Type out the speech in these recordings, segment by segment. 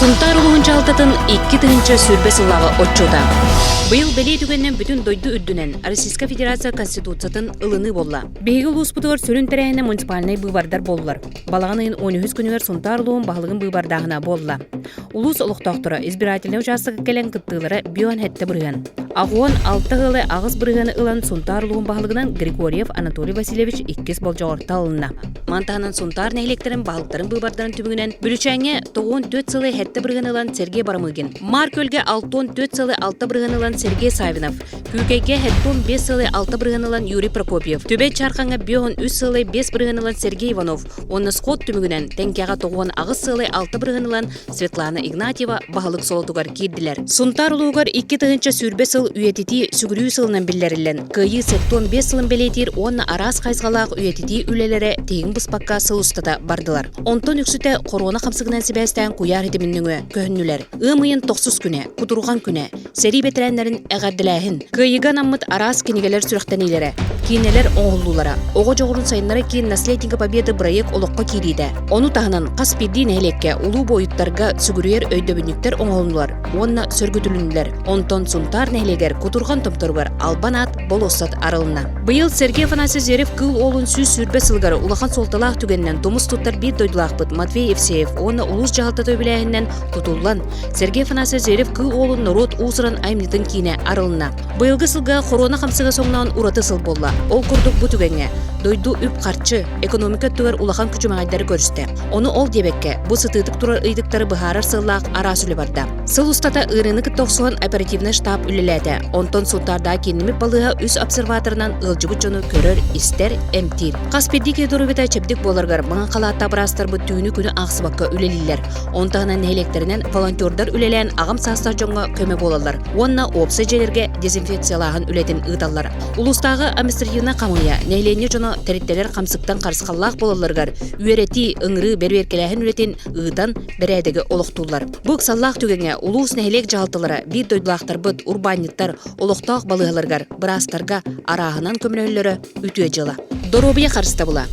Сунтаар улууһун дьаһалтатын 2020 сыллааҕы отчуота. Быйыл бэлиэ түгэнинэн бүтүн дойду үрдүнэн Российскай Федерация Конституциятын ылыныы буолла. Биһиги улууспутугар сүрүн тэрээһинэ муниципальнай быыбардар буоллулар. Балаҕан ыйын 13 күнүгэр Сунтаар улууһун баһылыгын быыбардааһына буолла. Улуус олохтоохторо избирательнай учаастакка кэлэн кыттыылара 57 бырыһыан. 86 ыалы 8 бырыһыаны ылан Сунтаар улууһун баһылыгынан Григорьев Анатолий Васильевич иккис болдьоҕор талылынна. Маны таһынан Сунтаар нэһилиэктэрин баһылыктарын быыбардарын түмүгүнэн Бүлүчээҥҥэ 94 сылы 7 бырыһыан ылан Сергей Барамыгин, Маар Күөлгэ 64 сылы 6 бырыһыан ылан Сергей Савинов, Күүкэйгэ 75 сылы 6 бырыһыан ылан Юрий Прокопьев, Түбэй Чаархаҥҥа 53 сылы 5 бырыһыан ылан Сергей Иванов уонна сход түмүгүнэн Тэҥкэҕэ 98 сылы 6 бырыһыан ылан Светлана Игнатьева баһылык солотугар киирдилэр. Сунтаар улууһугар 2020 сыл үйэтитии сүгүрүйүү сылынан биллэриллэн, Кыайыы 75 сылын бэлиэтиир уонна араас хайысхалаах үйэтитии үлэлэрэ тиһигин быспакка сыл устата бардылар. Онтон үксүтэ хоруона хамсыгынан сибээстээн куйаар ситимин нөҥүө көһүннүлэр. Ыам ыйын тохсус күнэ, кутурҕан күнэ, сэрии бэтэрээннэрин эҕэрдэлээһин, кыайыыга анаммыт араас кинигэлэр сүрэхтэниилэрэ, киинэлэр оҥоһуллуулара, оҕо дьоҕурун сайыннара киин «Наследника Победы» бырайыак олоххо киириитэ. Ону таһынан хас биирдии нэһилиэккэ улуу буойуттарга сүгүрүйэр өйдөбүнньүктэр оҥоһуллулар уонна сөргүтүлүннүлэр. Онтон Сунтаар нэһилиэгэр Кутурҕан томторугар Албан аат болуоссат арылынна. Быйыл Сергей Афанасьевич Зверев-Кыыл Уолун 120 сылыгар улахан суолталаах түгэнинэн тумус туттар биир дойдулаахпыт Матвей Евсеев уонна улуус дьаһалтата үбүлээһининэн тутуллан, Сергей Афанасьевич Зверев-Кыыл Уолун норуот уус-уран айымньытын киинэ арылынна. Быйылгы сылга хоруона хамсыга соҥноон ураты сыл буолла. Ол курдук бу түгэҥҥэ дойду үп-харчы, экономика өттүгэр улахан күчүмэҕэйдэри көрүстэ. Ону ол диэбэккэ, бу сытыытык турар ыйытыктары быһаарар сыаллаах араас үлэ барда. Сыл устата ыарыыны кытта охсуһан оперативнай штаб үлэлээтэ. Онтон Сунтаардаах кииннэммит балыыһа үс обсерваторынан ыалдьыбыт дьону көрөр, истэр, эмтиир. Хас биирдии киһи доруобуйата чэбдик буоларыгар маҥан халааттаах быраастарбыт түүнү-күнү аахсыбакка үлэлииллэр. Ону таһынан нэһилиэктэринэн волонтердар үлэлээн аҕам саастаах дьоҥҥо көмө буолаллар уонна уопсай дьиэлэргэ дезинфекциялааһын үлэтин ыыталлар. Улуустааҕы административнай хамыыһыйа нэһилиэнньэ дьоно тэрилтэлэр хамсыктан харысхаллаах буолалларыгар үөрэтии, ыҥырыы, бэрэбиэркэлээһин үлэтин ыытан бэрээдэги олохтууллар. Бу ыксаллаах түгэҥҥэ улуус нэһилиэк дьаһалталара биир дойдулаахтарбыт, урбаанньыттар олохтоох балыыһаларыгар, быраастарга арааһынан көмөлөһөллөрө үтүө дьыала. Доруобуйа харыстабыла.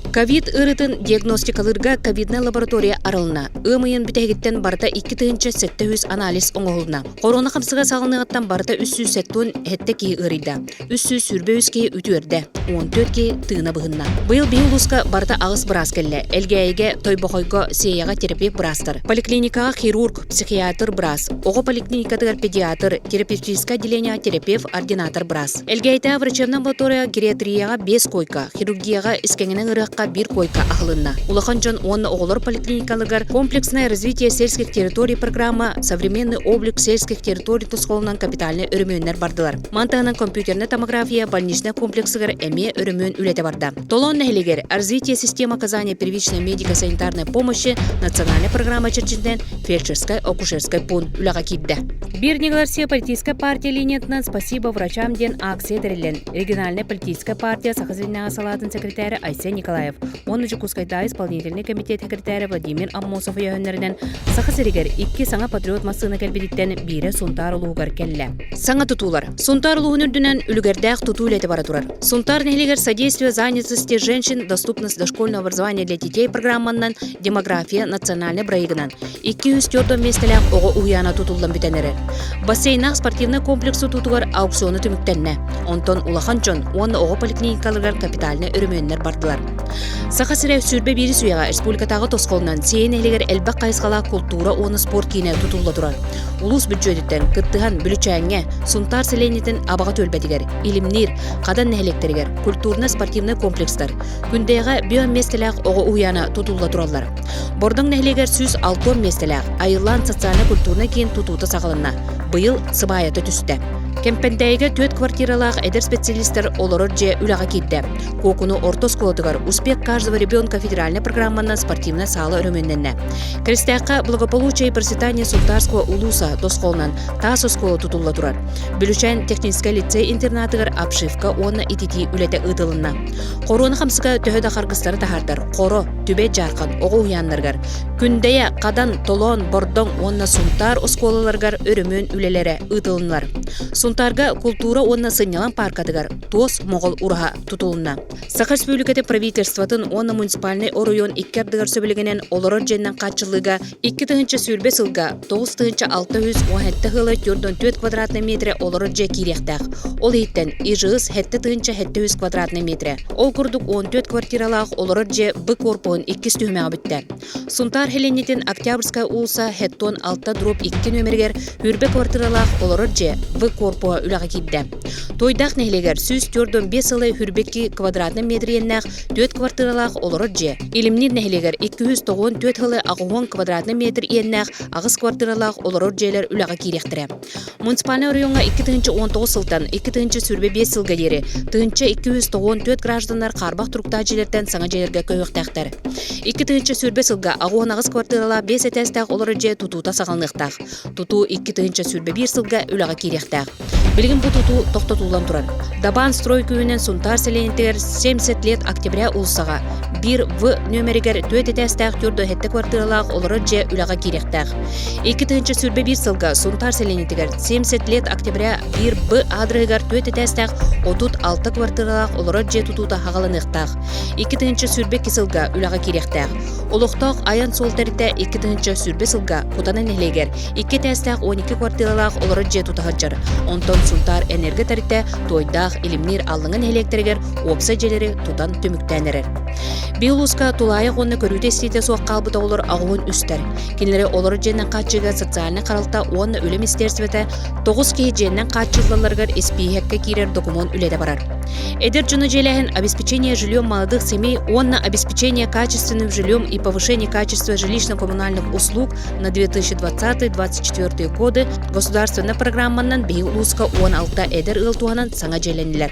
Ковид ыарыытын диагностикалыырга ковиднай лаборатория арылынна. Ыам ыйын бүтэһигиттэн барыта 2700 анализ оҥоһулунна. Хоруона хамсыга саҕаланыаҕыттан барыта 377 киһи ыарыйда. 323 киһи үтүөрдэ, 14 киһи тыына быһынна. Быйыл биһи улууска барыта аҕыс быраас кэллэ. Элгээйигэ, Тойбохойго, Сиэйэҕэ терапевт быраастар, поликлиникаҕа хирург, психиатр быраас, оҕо поликлиникатыгар педиатр, терапевтическай отделениеҕа терапевт, ординатор быраас. Элгээйитээҕи врачебнай амбулаторияҕа гериатрияҕа биэс койка, хирургияҕа искэҥинэн ыарыһахха биир койка аһылынна. Улахан дьон уонна оҕолор поликлиникаларыгар комплексное развитие сельских территорий программа современный облик сельских территорий тосхолунан капитальнай өрөмүөннэр бардылар. Маны таһынан компьютернай томография больничнай комплексыгар эмиэ өрөмүөн үлэтэ барда. Толоон нэһилиэгэр «Развитие системы оказания первичной медико-санитарной помощи» национальнай программа чэрчитинэн фельдшерскай-акушерскай пуун үлэҕэ киирдэ. Биир Россия политическай партия линиятынан «Спасибо врачам» диэн акция тэриллэн, региональнай политическай партия Саха сиринээҕи салаатын секретарэ Айсен Николаев уонна Дьокуускайдааҕы исполнительнай комитет секретарэ Владимир Аммосов өйөһөннөрүнэн Саха сиригэр икки саҥа патриот массыына кэлбититтэн биирэ Сунтаар улууһугар кэллэ. Саҥа тутуулар. Сунтаар улууһун үрдүнэн үлүгэрдээх тутуу үлэтэ бара турар. Сунтаар нэһилиэгэр «Содействие занятости женщин. Доступность дошкольного образования для детей» программанан «Демография» национальнай бырайыгынан 204 миэстэлээх оҕо уһуйаана тутуллан бүтэн эрэр. Бассейнаах спортивнай комплекс тутуутугар аукциона түмүктэннэ. Онтон улахан дьон уонна оҕо поликлиникаларыгар капитальнай өрөмүөннэр бардылар. Саха сирэ 21 үйэҕэ республикатааҕы тосхолунан Сиэйэ нэһилиэгэр элбэх хайысхалаах култуура уонна спорт киинэ тутулла турар. Улуус бүддьүөтүттэн кыттыһан Бүлүчээҥҥэ, Сунтаар сэлиэнньэтин Абаҕа түөлбэтигэр, Илимниир, Хадан нэһилиэктэригэр культурно-спортивнай комплекстар, Күндэйэҕэ био миэстэлээх оҕо уһуйаана тутулла тураллар. Бордоҥ нэһилиэгэр 160 миэстэлээх Айыллаан социально-культурнай киин тутуута саҕаланна. Быйыл сыбаайата түстэ. Кэмпэндээйигэ түөрт квартиралаах эдэр специалистар олорор дьиэ үлэҕэ киирдэ. Куокуну орто оскуолатыгар «Успех каждого ребенка» федеральнай программанан спортивнай саала өрөмүөннэннэ. Киристээххэ «Благополучие и процветание Сунтарского улуса» тосхолунан таас оскуола тутулла турар. Бүлүчээн техническэй лицей интернатыгар обшивка уонна ититии үлэтэ ыытылынна. Хоруона хамсыга төһө да харгыстары таһаардар, Хоро, Түбэй Дьаархан оҕо уһуйааннарыгар, Күндэйэ, Хадан, Толоон, Бордоҥ уонна Сунтаар оскуолаларыгар өрөмүөн үлэлэрэ ыытылыннылар. Сунтаарга култуура уонна уонна сынньалаҥ пааркатыгар туос моҕол ураһа тутулунна. Саха Республикатын правительствотын уонна муниципальнай оройуон икки ардыгар сөбүлэгинэн олорор дьиэннэн хааччыллыыга 2020 сылга 9617 ыалы 44 квадратнай метрэ олорор дьиэ киириэхтээх. Ол иһиттэн ИЖС 7700 квадратнай метрэ. Ол курдук 14 квартиралаах олорор дьиэ Б корпуһун иккис түһүмэҕэ бүттэ. Сунтаар Хеленнитин Октябрьская уулусса Хеттон 6 дробь 2 нүөмэригэр Хүрбэ квартиралаах олорор дьиэ В корпуһа үлэҕэ киирдэ. Туойдаах нэһилиэгэр 145 сылы Хүрбэкки квадратнай метр иэннээх 4 квартиралаах олорор дьиэ, Илимниир нэһилиэгэр 294 сылы 80 квадратнай метр иэннээх 8 квартиралаах олорор дьиэлэр үлэҕэ киириэхтэрэ. Муниципальнай оройуоҥҥа 2019 сылтан 2025 сылга диэри 1294 гражданнар хаарбах туруктаах дьиэлэртэн саҥа дьиэлэргэ көһүөхтээхтэр. 2020 сылга 68 квартиралаах 5 этээстээх олорор дьиэ тутуута саҕаланыахтаах. Тутуу 2021 сылга үлэҕэ киириэхтээх. Билигин бу тутуу тохтотуллан турар. Дабаан строй күүһүнэн Сунтаар сэлиэнньэтигэр 70 лет октября уулуссаҕа 1 В нүөмэригэр 4 этээстээх 47 квартиралаах олорор дьиэ үлэҕэ киириэхтээх. 2021 сылга Сунтаар сэлиэнньэтигэр 70 лет октября 1 Б аадырыһыгар 4 этээстээх 36 квартиралаах олорор дьиэ тутуута хаҕаланыахтаах. 2022 сылга үлэҕэ киириэхтээх. Олохтоох айан суол тэрилтэ 2020 сылга Кутана нэһилиэгэр икки этээстээх 12 квартиралаах олорор дьиэ тута сылдьар. Онтон Сунтаар энерго тэрилтэ Туойдаах, Илимниир, Аллыҥа нэһилиэктэригэр уопсай дьиэлэри тутан түмүктээн эрэр. Бии улууска тулаайах уонна көрүүтэ-истиитэ суох хаалбыт оҕолор аҕыһын үстэр. Кинилэри олорор дьиэнэн хааччыыга социальнай харалта уонна үлэ министиэристибэтэ тоҕус киһи дьиэннэн хааччыллалларыгар испииһэккэ киирэр докумуон үлэтэ барар. Эдэр дьону дьиэлээһин обеспечение жильем молодых семей уонна обеспечение качественным жильем и повышение качества жилищно-коммунальных услуг на 2020-2024 годы государственная программанан биһи улууска 16 эдэр ыал туһанан саҥа дьиэлэннилэр.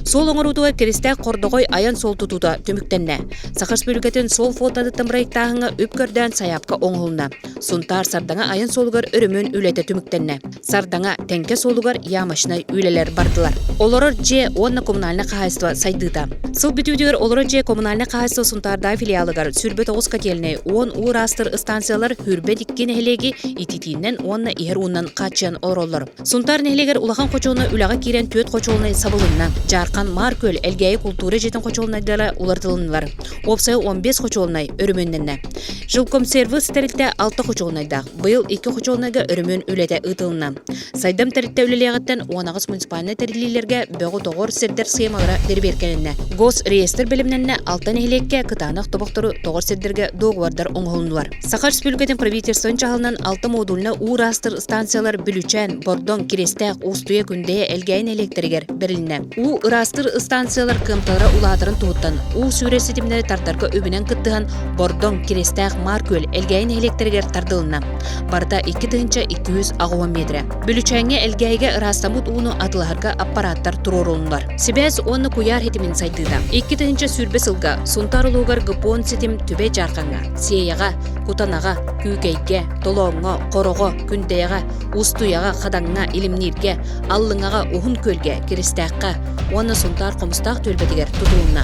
Суол оҥоруутугар Киристээх Хордоҕой айан суол тутуута түмүктэннэ. Саха Республикатын суол фондатыттан бырайыктааһыҥҥа үп көрдөөн сайаапка оҥоһулунна. Сунтаар Сардаҥа айан суолугар өрөмүөн үлэтэ түмүктэннэ. Сардаҥа Тэҥкэ суолугар ямочнай үлэлэр бардылар. Олорор дьиэ уонна коммунальнай хаһаайыстыба сайдыыта. Сыл бүтүүтүгэр олорор дьиэ коммунальнай хаһаайыстыба Сунтаардааҕы филиалыгар 29 котельнай 10 уу ыраастыр станциялар Хүрбэт икки нэһилиэги ититиинэн уонна иһэр уунан хааччыйан олороллор. Сунтаар нэһилиэгэр улахан хочуолунай үлэҕэ киирэн түөрт хочуолунай сабылынна. Дьаархан, Маар Күөл, Элгээйи култуура дьиэтин хочуолунайдара уларытылыннылар. Уопсайа 15 хочуолунай өрөмүөннэннэ. Жилкомсервис тэрилтэ 6 хочуолунайдаах. Быйыл икки хочуолунайга өрөмүөн үлэтэ ыытылынна. Сайдам тэрилтэ үлэлиэҕиттэн 18 муниципальнай тэриллиилэргэ бөҕү тоҕор сирдэр схемалара бэрэбиэркэлэннэ. Госреестр бэлэмнэннэ алта нэһилиэккэ кытаанах тобохтору тоҕор сирдэргэ дуогабардар оҥоһулуннулар. Саха Республикатын правительствотын дьаһалынан алта модульнай уу ыраастыр станциялар Бүлүүчээн, Бордоҥ, Кириэстээх, Уустуйа, Күндэйэ, Элгээйи нэһилиэктэригэр бэрилиннэ. Уу ыраастыр станциялар кыамталара улаатарын туһуттан уу сүүрэр ситимнэри тардарга үбүнэн кыттыһан Бордоҥ, Кириэстээх, Маар Күөл, Элгээйи нэһилиэктэригэр тардылынна. Барыта 2280 миэтэрэ. Бүлүүчээҥҥэ Элгээйигэ ыраастаммыт ууну атылаһарга аппарааттар туруорулуннулар. Сибээс уонна куйаар ситимин сайдыыта. 2020 сылга Сунтаар улууһугар ГПОН ситим Түбэй Дьаархаҥҥа, Сиэйэҕэ, Кутанаҕа, Күүкэйгэ, Толооҥҥо, Хороҕо, Күндэйэҕэ, Устуйаҕа, Хадаҥҥа, Илимнииргэ, Аллыҥаҕа, Уһун Күөлгэ, Киристээххэ уонна Сунтаар Хомустаах түөлбэтигэр тутулунна.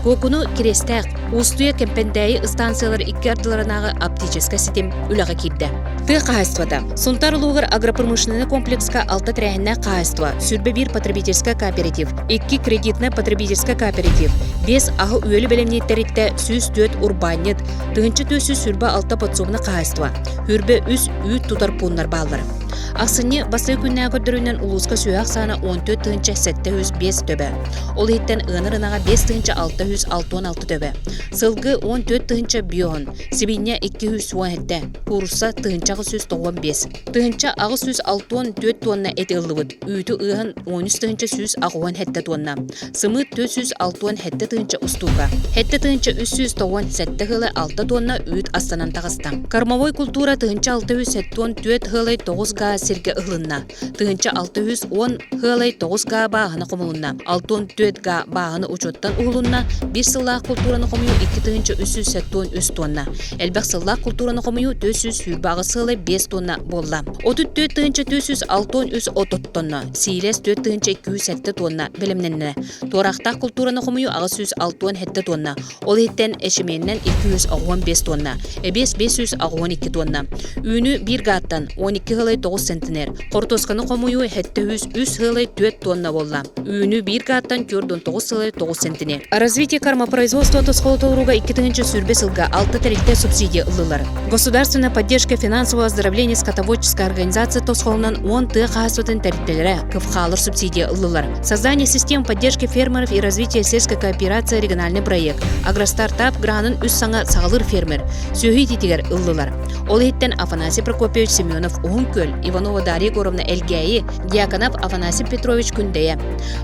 Куокуну Кириэстээх, Устуйа Кэмпэндээйи ыстаансыйалар икки ардыларынааҕы оптическай ситим үлэҕэ киирдэ. Тыа хаһаайыстыбата. Сунтаар улууһугар агропромышленнай комплекска алта тэрээһиннээх хаһаайыстыба, 21 потребительскай кооператив, икки кредитнай потребительскай кооператив, биэс аһы-үөлү бэлэмниир тэрилтэ, 104 урбаанньыт, 1426 подсобнай хаһаайыстыба, хүрбэ үс үүт тутар пууннар бааллар. Ахсынньы бастакы күннээҕи көрдөрүүнэн улууска сүөһү ахсаана 14 705 төбө. Ол иһиттэн ыанар ынаҕа 5666 төбө. Сылгы 14 тыһыынча биоһун, сибиинньэ 217, куурусса 1895. 1864 туонна эти ыллыбыт, үүтү ыаһын 13 187 туонна, сымыыт 467 тыһыынча устуука, 7397 ыалы 6 туонна үүт астанан таҕыста. Кормовой культура 1674 ыалай 9 гаа сиргэ ыһылынна, 1610 ыалай 9 гаа бааһына хомулунна, 64 гаа бааһына учуоттан уһулунна, биир сыллаах култуураны хомуйуу 2373 туонна, Элбэх сыллаах култуураны хомуйуу 428 сыалай 5 тонна буолла. 34 463 от оттонно, сиилэс 4207 тонна бэлэмнэннэ. Туораахтаах култуураны хомуйуу 867 тонна, ол иһиттэн эчимиэннэн 285 тонна, эбиэс 582 тонна. Үүнү биир гааттан 12 сылай 9 9 центнер. Хортуосканы хомуйуу 703 сыалай 4 тонна буолла. Үүнүү биир гааттан 49 сыалай 9 центнер. Развитие кормопроизводства тосхолу толорууга 2020 сылга 6 тэрилтэ субсидия ыллылар. Государственная поддержка финансового оздоровления скотоводческой организации тосхолунан 10 тыа хаһаайыстыбатын тэрилтэлэрэ КФХ-лар субсидия ыллылар. Создание систем поддержки фермеров и развитие сельской кооперации региональный проект Агростартап гранын үс саҥа саҕалыыр фермер сүөһү иитиитигэр ыллылар. Ол иһиттэн Афанасий Прокопьевич Семенов Уһун Күөл, Иванова Дарья Егоровна Элгээйи, Дьяконов Афанасий Петрович Күндэйэ.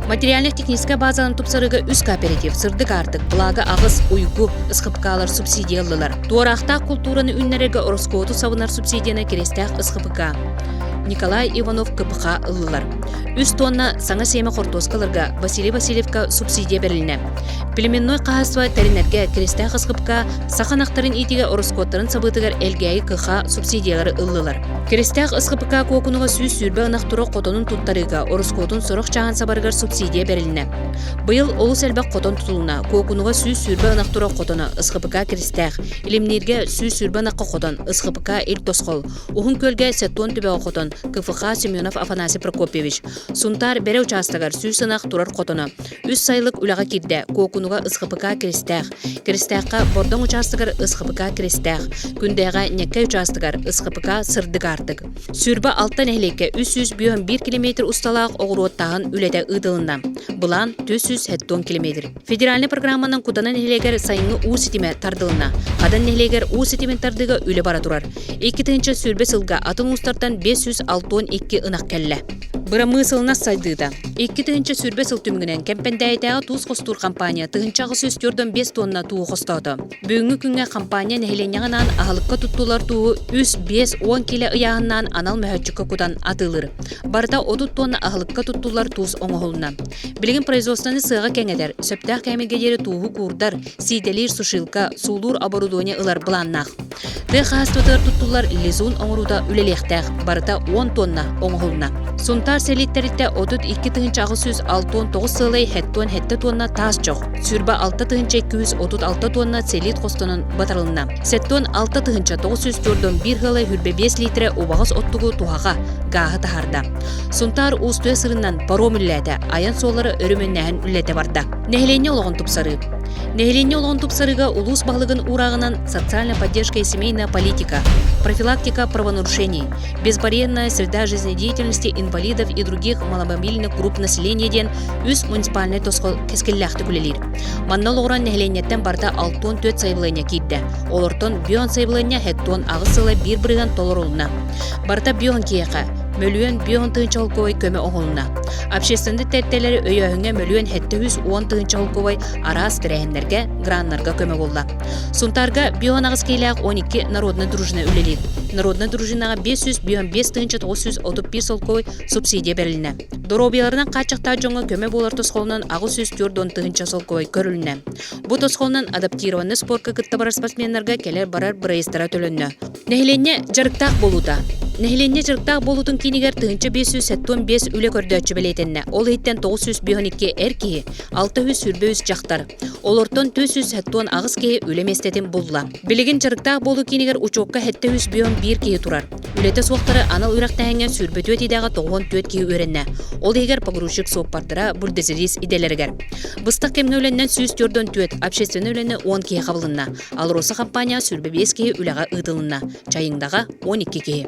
Материально-техническэй базаларын тупсарыыга үс кооператив Сырдык аартык, Благо аҕыс, Уйгу, СХПК-лар субсидия ыллылар. Туораахтаах култуураны үүннэрэргэ ороскуоту сабынар субсидияны Кириэстээх СХПК Николай Иванов КПХ ыллылар. Үс тонна саҥа сиэмэ хортуоска ыларга Василий Васильевка субсидия бэрилиннэ. Племенной хаһаайыстыба тэринэргэ Киристээх СХПК саха ынахтарын иитигэ ороскуоттарын сабыытыгар Элгээйи КХ субсидиялары ыллылар. Киристээх СХПК Куокунуга 120 ынах турар хотонун туттарыыга ороскуотун сорох чааһын сабарыгар субсидия бэрилиннэ. Быйыл олус элбэх хотон тутулунна. Куокунуга 120 ынах турар хотоно СХПК Киристээх, Илимнииргэ 120 ынахха хотон СХПК Ил Тосхол, Уһун Күөлгэ Сеттон түбэҕэ хотон КФХ Семенов Афанасий Прокопьевич, Сунтаар Бэрэ учаастагар 100 ынах турар хотоно, Үс сайылык үлэҕэ киирдэ, Куокунуга СХПК Киристээх, Киристээххэ Бордоҥ учаастагар СХПК Киристээх, Күндээҕэ Ньэккэй учаастагар СХПК Сырдык аартык. 26 нэһилиэккэ 351 километр усталаах оҕуруоттааһын үлэтэ ыытылынна. Былаан 470 километр. Федеральнай программанан Кутана нэһилиэгэр сайыҥҥы уу ситимэ тардылынна. Хадан нэһилиэгэр уу ситимин тардыыга үлэ бара турар. 2020 сылга атын уустартан 562 ынах кэллэ. Бырамыысылынас сайдыыта. 2020 сыл түмүгүнэн Кэмпэндээйитээҕи туус хостуур компания 1845 тонна туу хостоото. Бүгүҥҥү күҥҥэ компания нэһилиэнньэҕэ анаан аһылыкка туттулар тууһу 3-5-10 килэ ыйааһыннаан анал мөһөөччүккэ кутан атыылыыр. Барыта 30 тонна аһылыкка туттуллар туус оҥоһулунна. Билигин производствоны сыаҕа кэҥэтэр, сөптөөх кээмэйгэ диэри тууһу куурдар, сиидэлиир сушилка, суулуур оборудование ылар былааннаах. Тыа хаһаайыстыбатыгар туттуллар лизун оҥоруута үлэлиэхтээх, барыта 10 тонна оҥоһулунна. Сунтаар сэлиит тэрилтэ 32 869 сыалай 77 тонна таас чох, 26 236 тонна селит хостонон батарылынна. 76 941 сыалай 25 литрэ убаҕас оттугу туһаҕа гааһы таһаарда. Сунтаар Уустуйа сырынан паром үллээтэ, айан суоллары өрөмүөннээһин үлэтэ барда. Нэһилиэнньэ олоҕун тупсарыы. Нэһилиэнньэ олоҕун тупсарыыга улуус баһылыгын уурааҕынан социальная поддержка и семейная политика, профилактика правонарушений, безбарьерная среда жизнедеятельности инвалидов и других маломобильных групп населения диэн үс муниципальнай тосхол кэскиллээхтик үлэлиир. Манна олоҕуран нэһилиэнньэттэн барыта 64 сайабылыанньа киирдэ. Олортон бион сайабылыанньа 78 сыла биир бырыһыан толорулунна. Барыта бион киһиэхэ мөлүйүөн бион тыһыынча холкуобай көмө оҥоһулунна. Общественнай тэрилтэлэри өйөөһүҥҥэ мөлүйүөн 710 тыһыынча холкуобай араас тэрээһиннэргэ, граннарга көмө буолла. Сунтаарга 58 киилээх 12 народнай дружина үлэлиир. Народнай дружинаҕа 555 тыһыынча 931 солкуобай субсидия бэрилиннэ. Доруобуйаларынан хааччахтаах дьоҥҥо көмө буолар тосхолунан 840 тыһыынча солкуобай көрүлүннэ. Бу тосхолунан адаптированный спорка кытта барар спортсменнарга кэлэр-барар бырайыстара төлөннө. Нэһилиэнньэ дьарыктаах буолуута. Нэһилиэнньэ дьарыктаах буолуутун киинигэр 1575 үлэ көрдөөччү бэлиэтэннэ. Ол иһиттэн 952 эр киһи, 623 дьахтар. Олортон 478 киһи үлэ миэстэтин булла. Билигин дьарыктаах буолуу киинигэр учуокка 751 киһи турар. Үлэтэ суохтары анал үөрэхтээһиҥҥэ 24 идэҕэ 94 киһи үөрэннэ. Ол иһигэр погрузчик суоппардара, бульдозерист идэлэригэр. Быстах кэмҥэ үлэннэн 144, общественнай үлэни 10 киһи хабылынна. АЛРОСА компания 25 киһи үлэҕэ ыытылынна, Чайыҥдаҕа 12 киһи.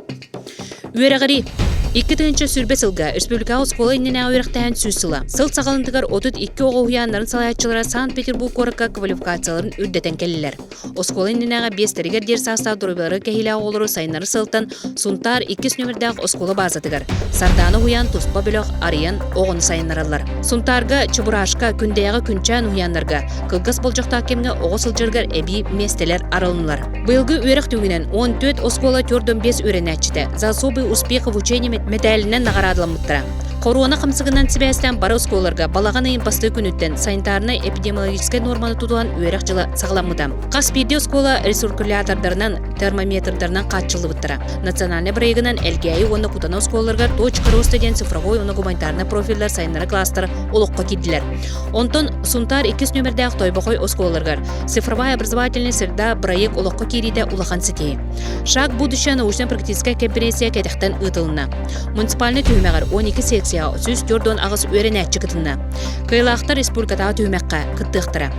Үөрэҕирии. 2020 сылга республикаҕа оскуола иннинээҕи үөрэхтээһин сүүс сыла. Сыл саҕаланытыгар 32 оҕо уһуйааннарын салайааччылара Санкт-Петербург куоракка квалификацияларын үрдэтэн кэллилэр. Оскуола иннинээҕи биэстэригэр диэри саастаах доруобуйалара кэһиилээх оҕолору сайыннарар сыалтан Сунтаар иккис нүөмэрдээх оскуола баазатыгар Сардаана уһуйаан туспа бөлөх арыйан оҕону сайыннараллар. Сунтаарга Чебурашка, Күндэйэҕэ Күнчээн уһуйааннарга кылгас болдьохтоох кэмҥэ оҕо сылдьарыгар эбии миэстэлэр арылыннылар. Быйылгы үөрэх түмүгүнэн 14 оскуола 45 үөрэнээччитэ «За особый успех в учении» мэтээлинэн наҕараадаламмыттара. Хоруона хамсыгынан сибээстээн бары оскуолаларга балаҕан ыйын бастакы күнүттэн санитарнай-эпидемиологическай нуорманы тутуһан үөрэх дьыла саҕаламмыта. Хас биирдии оскуола рециркулятордарынан. термометрдарынан хааччыллыбыттара. Национальнай бырайыагынан Элгээйи уонна Кутана оскуолаларыгар «Точка роста» диэн цифровой уонна гуманитарнай профиллар сайыннара класстар олоххо киирдилэр. Онтон Сунтаар иккис нүөмэрдээх Тойбохой оскуолаларыгар «Цифровая образовательная среда» бырайыак олоххо киириитэ улахан ситиһии. «Шаг будущее» научно-практическай кэмпириэнсийэ кэтэхтэн ыытылынна. Муниципальнай түһүмэҕэр 12 секцияҕа 148 үөрэнээччи кытынна. Кыайыылаахтар республикатааҕы түһүмэххэ кыттыахтара.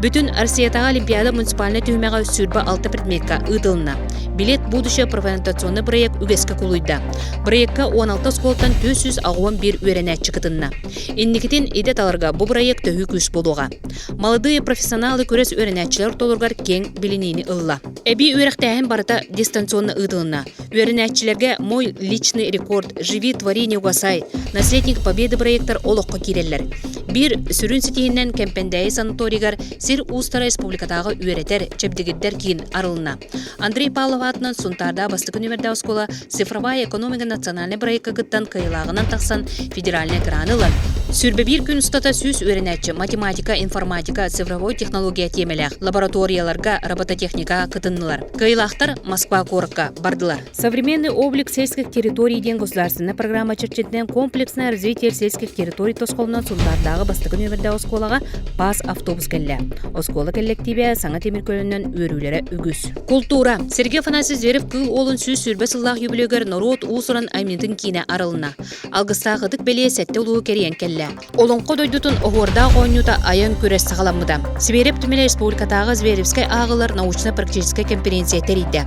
Бүтүн Россиятааҕы Олимпиада муниципальнай түһүмэҕэ 26 предмеккэ ыытылынна. Билет будущее профориентационный бырайыак үгэскэ кулуйда. Бырайыакка 16 оскуолаттан 481 үөрэнээччи кытынна. Инникитин идэ таларга бу бырайыак төһүү күүс буолуоҕа. Молодые профессионалы күрэс үөрэнээччилэр ортолоругар киэҥ билиниини ылла. Эбии үөрэхтээһин барыта дистанционно ыытылынна. Үөрэнээччилэргэ «Мой личный рекорд», «Живи, твори, не угасай», «Наследник Победы» проектар олоххо киирэллэр. Биир сүрүн ситиһинэн Кэмпэндээйи санаторийыгар сир уустара республикатааҕы үөрэтэр, чэбдигирдэр киин арылынна. Андрей Павлов аатынан Сунтаардаах бастакы нүмердээх оскуола «Цифровая экономика» национальнай бырайыакка кыттан кыайыылааҕынан тахсан федеральнай граны ылан, 21 күн устата 100 үөрэнээччи математика, информатика, цифровой технология тиэмэлээх лабораторияларга робототехника кытыннылар. Кыайыылаахтар Москва куоракка бардылар. Современный облик сельских территорий диэн государственнай программа чэрчитинэн комплексное развитие сельских территорий тосхолунан Сунтаардааҕы бастакы нүөмэрдээх оскуолаҕа паас автобус кэллэ. Оскуола кэллэктиибэ саҥа тимир көлөнөн үөрүүлэрэ үгүс. Култуура. Сергей Афанасьевич Зверев Кыыл Уолун 120 сыллаах юбилейгэр норуот уус-уран айымньытын киинэ арылынна. Алгыстаах ытык бэлиэ сэттэ улууһу кэрийэн кэллэ. Олоҥхо дойдутун оһуордаах оонньуута айан күрэс саҕаламмыта. Зверев түмэлэ республикатааҕы Зверевскэй ааҕылар научно-практическай конференция тэрийдэ.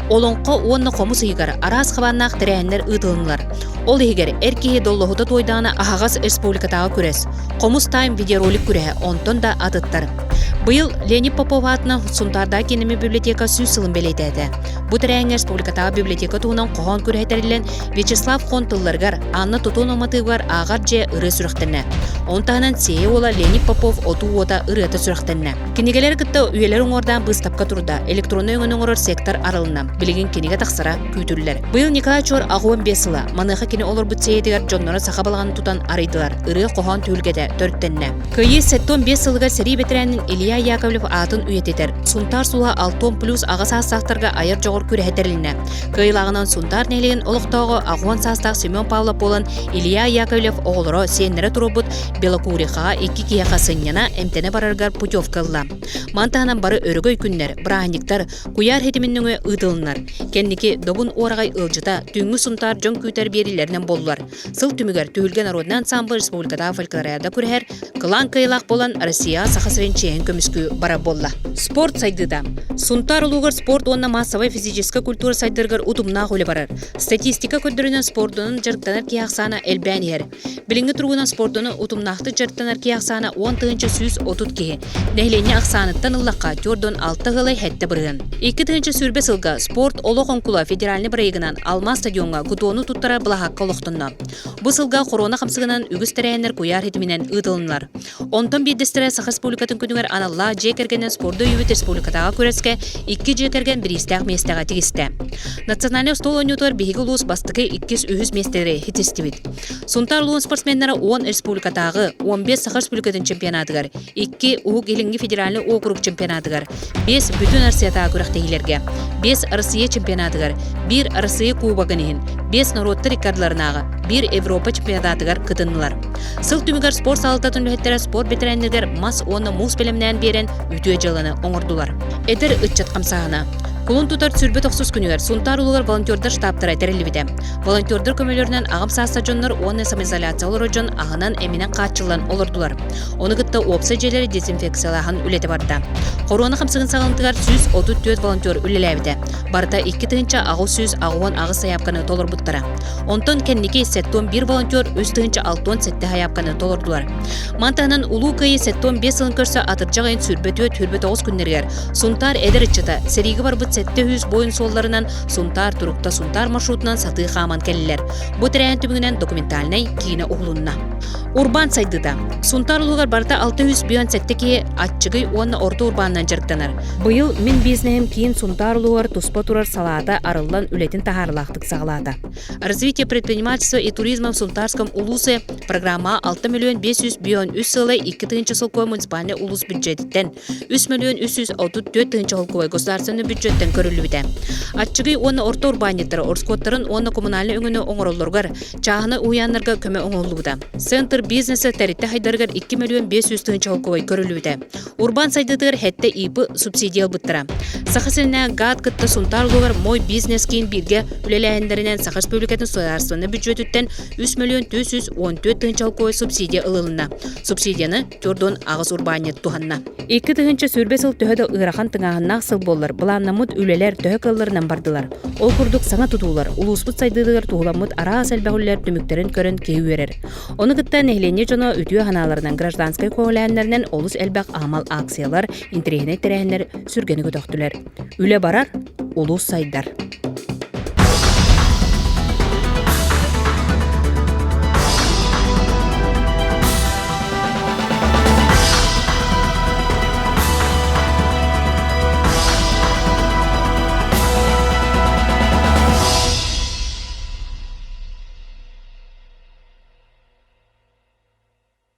Олоҥхо уонна хомус ыйыгар араас хабааннаах тэрээһиннэр ыытылыннылар. Ол иһигэр эр киһи доллоһута туойдаҕына аһаҕас республикатааҕы күрэс, Хомус тайм видеоролик күрэһэ, онтон да атыттар. Быйыл Леонид Попов аатынан Сунтаардаах кииннэммит библиотека сүүс сылын бэлиэтээтэ. Бу тэрээһиҥҥэ республикатааҕы библиотека туһунан хоһоон күрэһэ тэриллэн, Вячеслав Хон тылларыгар, Анна Тотонова матыыбыгар ааҕар дьиэ ырыа сүрэхтэннэ. Ону таһынан Сиэйэ уола Леонид Попов Отуу уота ырыата сүрэхтэннэ. Кинигэлэри кытта үйэлэр уҥуордаан быыстапка турда, электроннай өҥөнү оҥорор сектор арылынна. Билигин кинигэ тахсара күүтүллэр. Быйыл Николай Чуор 85 сыла. Маныаха кини олорбут сиэйэтигэр дьонноро саха балаҕанын тутан арыйдылар. Ырыа-хоһоон түһүлгэтэ төрүттэннэ. Кыайыы 75 сылыгар сэрии бэтэрээнин Илья Яковлев аатын үйэтитэр. Сунтаар сулуһа 60 плюс аҕа саастаахтарга айар дьоҕур күрэһэ тэрилиннэ. Кыайыылааҕынан Сунтаар нэһилиэгин олохтооҕо 80 саастаах Семен Павлов буолан Илья Яковлев оҕолоро сиэннэрэ туруорбут Белокурихаҕа икки киһиэхэ сынньана, эмтэнэ барарыгар путевка ылла. Маны таһынан бары өрөгөй күннэр, бырааһынньыктар куйаар ситимин нөҥүө ыытылыннар. Кэнники Добун уораҕай ыалдьыта түүҥҥү Сунтаар дьон күүтэр биэриилэринэн буоллулар. Сыл түмүгэр Түһүлгэ народнай ансамбль республикатааҕы фольклориада күрэһэр кылаан кыайыылаах буолан Россияҕа Саха сирин чиэһин көмүскүү барар буолла. Спорт сайдыыта. Сунтаар улуугар спорт уонна маассабай физическэй культура сайдарыгар утумнаах үлэ барар. Статистика көрдөрүнэн спордунан дьарыктанар киһи ахсаана элбээн иһэр. Билиҥҥи туругунан спордуну утумнаахтык дьарыктанар киһи ахсаана 10 130 киһи. Нэһилиэнньэ ахсааныттан ыллахха, 46 ыалай 7%. 2020 сылга спорт олох оҥкула федеральнай бырайыгынан Алмаз стадиоҥҥа гутуону туттарар былаһаакка олохтонно. Бу сылга хоруона хамсыгынан үгүс тэрээһиннэр куйаар ситиминэн ыытылыннылар. Онтон биирдэстэрэ Саха Республикатын күнүгэр аналлаах дьиэ кэргэнин спорду өйүүбүт республикатааҕы күрэскэ икки дьиэ кэргэн бириистээх миэстэҕэ тигистэ. Национальнай остуол оонньуутугар биһиги улуус бастакы, иккис, үһүс миэстэлэри ситистибит. Сунтаар улууһун спортсменнара 10 республикатааҕы, 15 Саха Республикатын чемпионатыгар, икки Уһук Илиҥҥи федеральнай уокурук чемпионатыгар, биэс Бүтүн Россиятааҕы күрэхтэһиилэргэ, биэс Россия чемпионатыгар, биир Россия Кубогын иһин, биэс норуоттар иккардыларынааҕы, биир Европа чемпионатыгар кытыннылар. Сыл түмүгэр спорт салалтатын үлэһиттэрэ спорт бэтэрээннэригэр мас уонна муус бэлэмнээн биэрэн үтүө дьыаланы оҥордулар. Эдэр ыччат хамсааһына. Кулун тутар сүүрбэ тохсус күнүгэр Сунтаар улуугар волонтердар штабтара тэриллибитэ. Волонтердар көмөлөрүнэн аҕам саастаах дьоннор уонна самоизоляция олорор дьон аһынан эминэн хааччыллан олордулар. Ону кытта уопсай дьиэлэри дезинфекциялааһын үлэтэ барда. Хоруона хамсыгын саҕаланытыгар 134 волонтер үлэлээбитэ. Барыта 2888 сайаапканы толорбуттара. Онтон кэнники 71 волонтер 3067 сайаапканы толордулар. Маны таһынан Улуу Кыайыы 75 сылын көрсө атырдьах ыйын 24-29 күннэригэр Сунтаар эдэр ыччата сэриигэ барбыт 700 буойун суолларынан Сунтаар турукта Сунтаар маршрутунан сатыы хааман кэллилэр. Бу тэрээһин түмүгүнэн документальнай киинэ уһулунна. Урбаан сайдыыта. Сунтаар улууһугар барыта 657 киһи аччыгый уонна орто урбаанынан дьарыктанар. Быйыл Мин бизнеһим киин Сунтаар улууһугар туспа турар салаата арыллан үлэтин таһаарыылаахтык саҕалаата. Развитие предпринимательства и туризма в Сунтарском улусе программа 6 миллион 553 сыалай 2 тыһыынча солкуобай муниципальнай улуус бюджетиттэн 3 миллион 334 тыһыынча солкуобай государственный бюджеттэн. бүддьүөттэн көрүллүбүтэ. Аччыгый уонна орто урбаанньыттар ороскуоттарын уонна коммунальнай өҥөнү оҥороллоругар чааһынай уһуйааннарга көмө оҥоһуллубута. Центр бизнеса тэрилтэ хайдарыгар 2 мөлүйүөн 500 тыһыынча солкуобай көрүллүбүтэ. Урбаан сайдыытыгар сэттэ ИП субсидия ылбыттара. Саха сиринээҕи ГАТ кытта Сунтаар улууһугар Мой бизнес киин бииргэ үлэлээһиннэринэн Саха Республикатын судаарыстыбаннай бүддьүөтүттэн 3 мөлүйүөн 414 тыһыынча солкуобай субсидия ылылынна. Субсидияны 48 урбаанньыт туһанна. 2020 сыл төһө да ыарахан тыҥааһыннаах сыл буоллар, былааннаммыт үлэлэр төһө кыалларынан бардылар. Ол курдук саҥа тутуулар, улууспут сайдыытыгар туһуламмыт араас элбэх үлэлэр түмүктэрин көрөн киһи үөрэр. Ону кытта нэһилиэнньэ дьоно үтүө санааларынан гражданскай көҕүлээһиннэринэн олус элбэх аһымал акциялар, интэриэһинэй тэрээһиннэр сүргэни көтөхтүлэр. Үлэ барар, улуус сайдар.